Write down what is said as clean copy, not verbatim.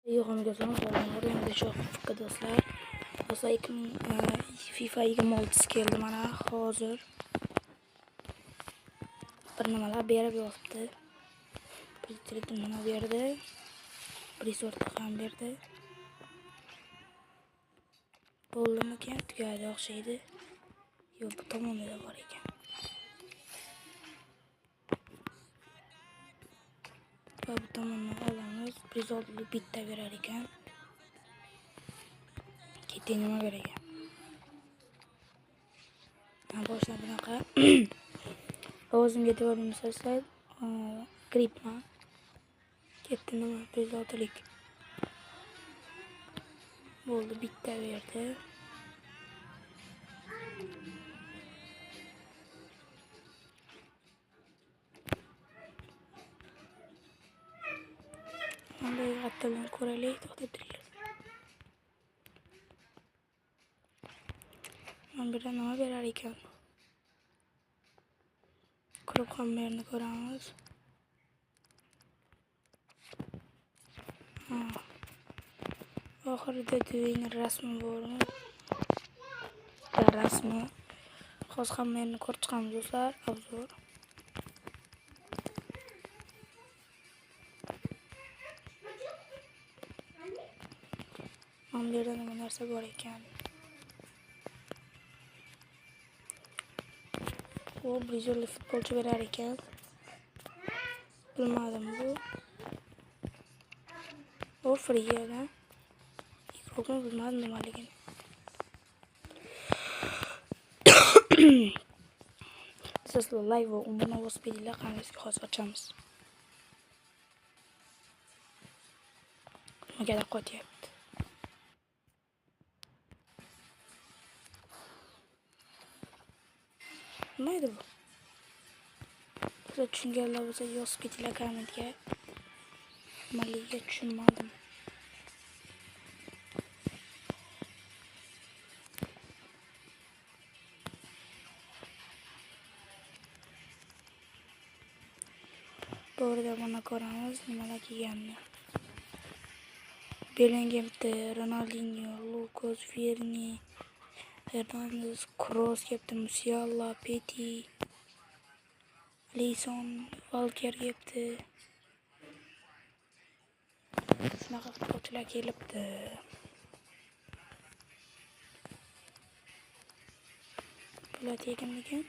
Yo'g'imga so'ng do'stlar. Do'stlar FIFA 26 keldi mana hozir. Bir nimalar berib yotibdi. Bir nima berdi. Bir ham berdi. Bo'ldimikan? Tugadi o'xshaydi. Yo'q, bu tomonda bor ekan. Va bu tomondan olamiz. 106 bitta berar ekan. Ketdi nima berar ekan? Ha, boshdan bunaqa. O'zimga e'tibor bermasanglar, gripman. Ketdi nima? 106lik. Bo'ldi, bitta berdi. Bunday g'attadan ko'raylik, to'xtab turinglar. Mana bu yerda nima berar ekan? Ko'rib ham bu yerni ko'ramiz. Oxirida Dwayne rasmi bormi? Rasmi. Hozir hamma yerni ko'rib chiqamiz do'stlar. Obzor. Mana bu yerda nima narsa bor ekan? O braziliyalik futbolchi berar ekan. Bilmadim bu. O free-da. Yo'qmi bilmadim nimaligini. Sizlar live va umuman bosib beringlar, qanday hozir ochamiz. Nimagadir qotyapti. Nima edi bu? Sizlar tushunganlar bo'lsa yozib ketinglar kommentga. Nimaligiga tushunmadim. Bu arada buni ko'ramiz nimalar kelganini. Bellingham, Ronaldinho, Lucas, Verni, Hernandez, Kroos kelibdi, Musiala, Peti, Alisson, Walker kelibdi. Shunaqa futbolchilar kelibdi. Bular teginmikan?